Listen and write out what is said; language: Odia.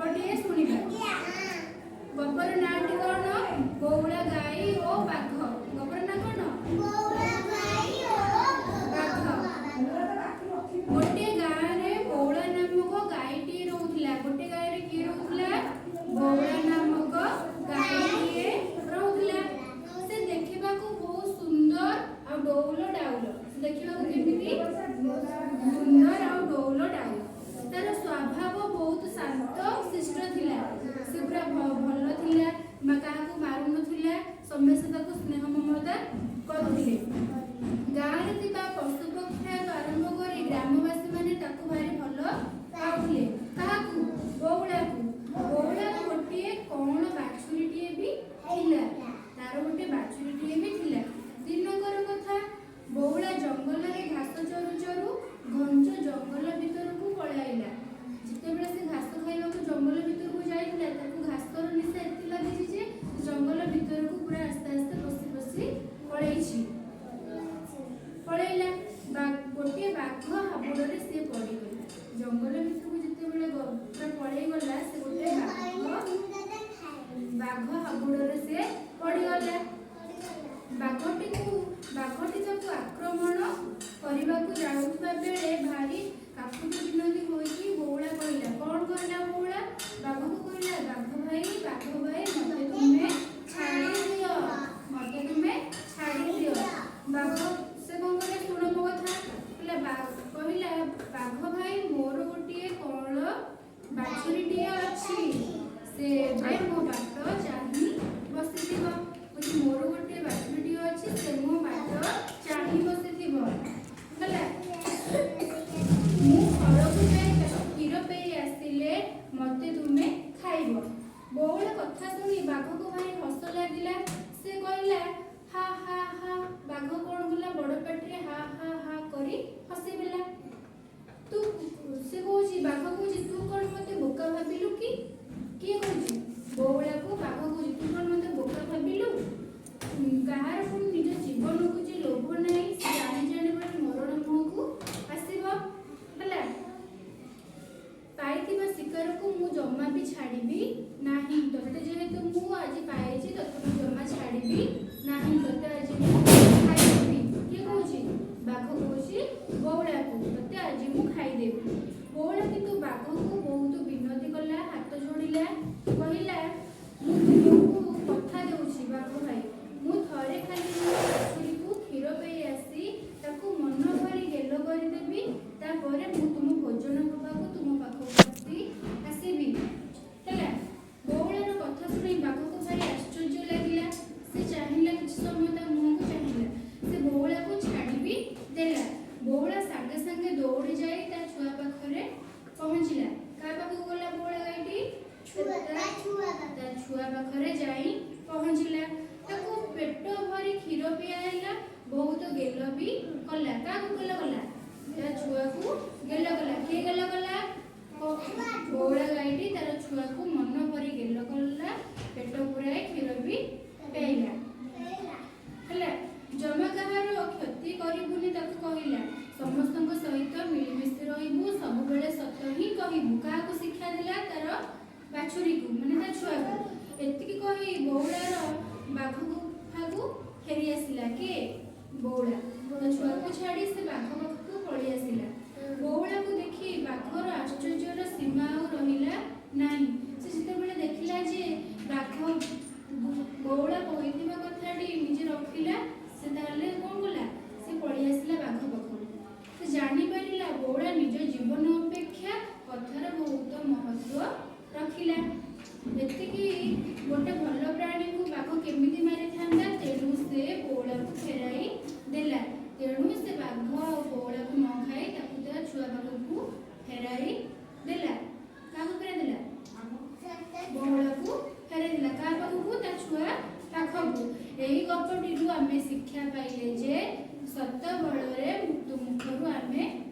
ଗପଟିଏ ଶୁଣିବା। ଗପର ନାଁଟି କ'ଣ? ବଉଳା ଗାଈ ଓ ବାଘ। ଗପର ନାଁ କ'ଣ? ବାଘ। ଗୋଟିଏ ଗାଁରେ ବଉଳା ନାମକ ଗାଈଟିଏ ରହୁଥିଲା। ଗୋଟେ ଗାଈରେ କିଏ ରହୁଥିଲା? ବଉଳା ନାମକ ଗାଈଟିଏ ରହୁଥିଲା। ସେ ଦେଖିବାକୁ ବହୁତ ସୁନ୍ଦର ଆଉ ଡଉଲ ଡାଉଲ। ସେ ଦେଖିବାକୁ କେମିତି? ସୁନ୍ଦର ଆଉ ଡଉଲ ଡାଉଲ। ତାର ସ୍ୱଭାବ ବହୁତ ଶାନ୍ତ ଶିଷ୍ଟ ଥିଲା। ସେ ପୁରା ଭଲ ଥିଲା ବା କାହାକୁ ମାରୁନଥିଲା। ସମସ୍ତେ ତାକୁ ସ୍ନେହ ମମତା କରୁଥିଲେ। ଗାଁରେ ଥିବା ପଶୁ ପକ୍ଷୀଠାରୁ ଆରମ୍ଭ କରି ଗ୍ରାମବାସୀ ମାନେ ତାକୁ ଭାରି ଭଲ ପାଉଥିଲେ। କାହାକୁ? ବଉଳାକୁ। ବଉଳାର ଗୋଟିଏ କଅଁଳ ବାଛୁରୀଟିଏ ବି ଥିଲା। ତାର ଗୋଟେ ବାଛୁରୀଟିଏ ବି ଥିଲା। ଦିନକର କଥା, ବଉଳା ଜଙ୍ଗଲରେ ଘାସ ଚରୁ ଚରୁ ଘଞ୍ଚ ଜଙ୍ଗଲ ଭିତରକୁ ପଳାଇଲା। ଯେତେବେଳେ ସେ ଘାସ ଖାଇବାକୁ ଜଙ୍ଗଲ ଭିତରକୁ ଯାଇଥିଲା, ତାକୁ ଘାସର ନିଶା ଏତେ ଲାଗିଛି ଯେ ସେ ଜଙ୍ଗଲ ଭିତରକୁ ପୁରା ଆସ୍ତେ ଆସ୍ତେ ପଶି ପଶି ପଳେଇଛି, ପଳେଇଲା। ଗୋଟିଏ ବାଘ ହାବୁଡ଼ରେ ସିଏ ପଡ଼ିଗଲା। ଜଙ୍ଗଲ ଭିତରକୁ ଯେତେବେଳେ ପୁରା ପଳେଇଗଲା, ସେ ଗୋଟେ ବାଘ ହାବୁଡ଼ରେ ସେ ପଡ଼ିଗଲା। ବାଘଟି ତାକୁ ଆକ୍ରମଣ କରିବାକୁ ଯାଉଥିବା ବେଳେ ଭାରି କାକୁତି ବିନତି ହୋଇକି ବଉଳା କହିଲା। କଣ କହିଲା ବଉଳା? ବାଘକୁ କହିଲା, "ବାଘ ଭାଇ, ବାଘ ଭାଇ, ମତେ ତୁମେ ଛାଡ଼ି ଦିଅ, ମତେ ତୁମେ ଛାଡ଼ି ଦିଅ।" ବାଘ ସେ କଣ କହିଲା? ଶୁଣ ମୋ କଥା। କହିଲା, "ବାଘ ଭାଇ, ମୋର ଗୋଟିଏ କଅଁଳ ବାଛୁରୀଟିଏ ଅଛି। ସେ ଏବେ ମୋ ବାଟ ଚାହିଁ ବସିଥିବ।" କହୁଛି, ମୋର ଗୋଟିଏ ବାଛୁରୀଟିଏ ଅଛି, ସେ ମୋ ବାଟ ଚାହିଁ ବସିଥିବ। ହେଲା, ମୁଁ ଘରକୁ ଯାଇ ତାକୁ କ୍ଷୀର ପେଇ ଆସିଲେ ମତେ ତୁମେ ଖାଇବ। ବଉଳା କଥା ଶୁଣି ବାଘକୁ ଭାରି ହସ ଲାଗିଲା। ସେ କହିଲା, "ହା ହା ହା।" ବାଘ କଣ କଲା? ବଡ ପାଟିରେ ହା ହା ହା କରି ହସିଦେଲା। ତୁ ସେ କହୁଛି, ବାଘ କହୁଛି, "ତୁ କଣ ମତେ ବୋକା ଭାବିଲୁ କି?" କିଏ କହୁଛି? ବଉଳାକୁ ବାଘ କହୁଛି, "ତୁ କଣ ମତେ ବୋକା ଭାବିଲୁ? କାହାର ପୁଣି ନିଜ ଜୀବନକୁ ଯେ ଲୋଭ ନାହିଁ, ସେ ଜାଣି ଜାଣି ପୁରା ମରଣ ମୁହଁକୁ ଆସିବ। ହେଲା, ପାଇଥିବା ଶିକାରକୁ ମୁଁ ଜମା ବି ଛାଡ଼ିବି ନାହିଁ। ତତେ ଯେହେତୁ ମୁଁ ଆଜି ପାଇଛି, ତତେ ମୁଁ ଜମା ଛାଡ଼ିବି ନାହିଁ। ତତେ ଆଜି ମୁଁ ଖାଇଦେବି।" କିଏ କହୁଛି? ବାଘ କହୁଛି ବଉଳାକୁ, "ତତେ ଆଜି ମୁଁ ଖାଇଦେବି।" ବଉଳା କିନ୍ତୁ ବାଘକୁ ବହୁତ ବିନତି କଲା, ହାତ ଯୋଡ଼ିଲା, କହିଲା, "ମୁଁ ତୁମକୁ କଥା ଦେଉଛି ବାଘ ଭାଇ, ମୁଁ ଥରେ ଖାଲି ମୋ ବାଛୁରୀକୁ କ୍ଷୀର ପେଇ ଆସି ତାକୁ ମନ ଭରି ଗେଲ କରିଦେବି। ତାପରେ ମୁଁ ତୁମ ଭୋଜନ ହେବାକୁ ତୁମ ପାଖକୁ ଆସିବି।" ହେଲା, ବଉଳାର କଥା ଶୁଣି ବାଘକୁ ଭାରି ଆଶ୍ଚର୍ଯ୍ୟ ଲାଗିଲା। ସେ ଚାହିଁଲା, କିଛି ସମୟ ତା ମୁହଁକୁ ଚାହିଁଲା। ସେ ବଉଳାକୁ ଛାଡ଼ି ବି ଦେଲା। ବଉଳା ସାଙ୍ଗେ ସାଙ୍ଗେ ଦୌଡ଼ି ଯାଇ ତା ଛୁଆ ପାଖରେ ପହଞ୍ଚିଲା। କାହା ପାଖକୁ ଗଲା ବଉଳା ଗାଈଟି? ତା ଛୁଆ ପାଖରେ ଯାଇ ପହଞ୍ଚିଲା। ତାକୁ ପେଟ ଭରି କ୍ଷୀର ପିଆଇଲା, ବହୁତ ଗେଲ ବି କଲା। କାହାକୁ ଗେଲ କଲା? ତା ଛୁଆକୁ ଗେଲ କଲା। କିଏ ଗେଲ କଲା? ବଉଳା ଗାଈଟି ତାର ଛୁଆକୁ ମନ ଭରି ଗେଲ କଲା, ପେଟ ପୁରାଇ କ୍ଷୀର ବି ପିଆଇଲା। ହେଲା, ଜମା କାହାର କ୍ଷତି କରିବୁନି, ତାକୁ କହିଲା। ସମସ୍ତଙ୍କ ସହିତ ମିଳିମିଶି ରହିବୁ, ସବୁବେଳେ ସତ ହିଁ କହିବୁ। କାହାକୁ ଶିକ୍ଷା ଦେଲା? ତାର ବାଛୁରୀକୁ, ମାନେ ତା ଛୁଆକୁ। ଏତିକି କହି ବଉଳାର ବାଘ ଗୁଫାକୁ ଫେରି ଆସିଲା। କିଏ? ବଉଳା। ତା ଛୁଆକୁ ଛାଡ଼ି ସେ ବାଘ ପାଖକୁ ପଳେଇ ଆସିଲା। ବଉଳାକୁ ଦେଖି ବାଘର ଆଶ୍ଚର୍ଯ୍ୟର ସୀମା ଆଉ ରହିଲା ନାହିଁ। ସେ ଯେତେବେଳେ ଦେଖିଲା ଯେ ବାଘ ବଉଳା କହିଥିବା କଥାଟି ନିଜେ ରଖିଲା, ସେ ତାହେଲେ କଣ କଲା? ସେ ପଳେଇ ଆସିଲା ବାଘ ପାଖକୁ। ସେ ଜାଣିପାରିଲା, ବଉଳା ନିଜ ଜୀବନ ଅପେକ୍ଷା କଥାର ବହୁତ ମହତ୍ଵ ରଖିଲା। ଏତିକି ଗୋଟେ ଭଲ ପ୍ରାଣୀକୁ ବାଘ କେମିତି ମାରିଥାନ୍ତା? ତେଣୁ ସେ ବଉଳାକୁ ଫେରାଇ ଦେଲା। ତେଣୁ ସେ ବାଘ ଆଉ ବଉଳାକୁ ନ ଖାଇ ତାକୁ ତା ଛୁଆ ପାଖକୁ ଫେରାଇ ଦେଲା। କାହାକୁ ଫେରାଇ ଦେଲା? ବଉଳାକୁ ଫେରାଇ ଦେଲା। କାହା ପାଖକୁ? ତା ଛୁଆ ପାଖକୁ। ଏହି ଗପଟିରୁ ଆମେ ଶିକ୍ଷା ପାଇଲେ ଯେ ସତ ବଳରେ ମୃତ୍ୟୁ ମୁଖରୁ ଆମେ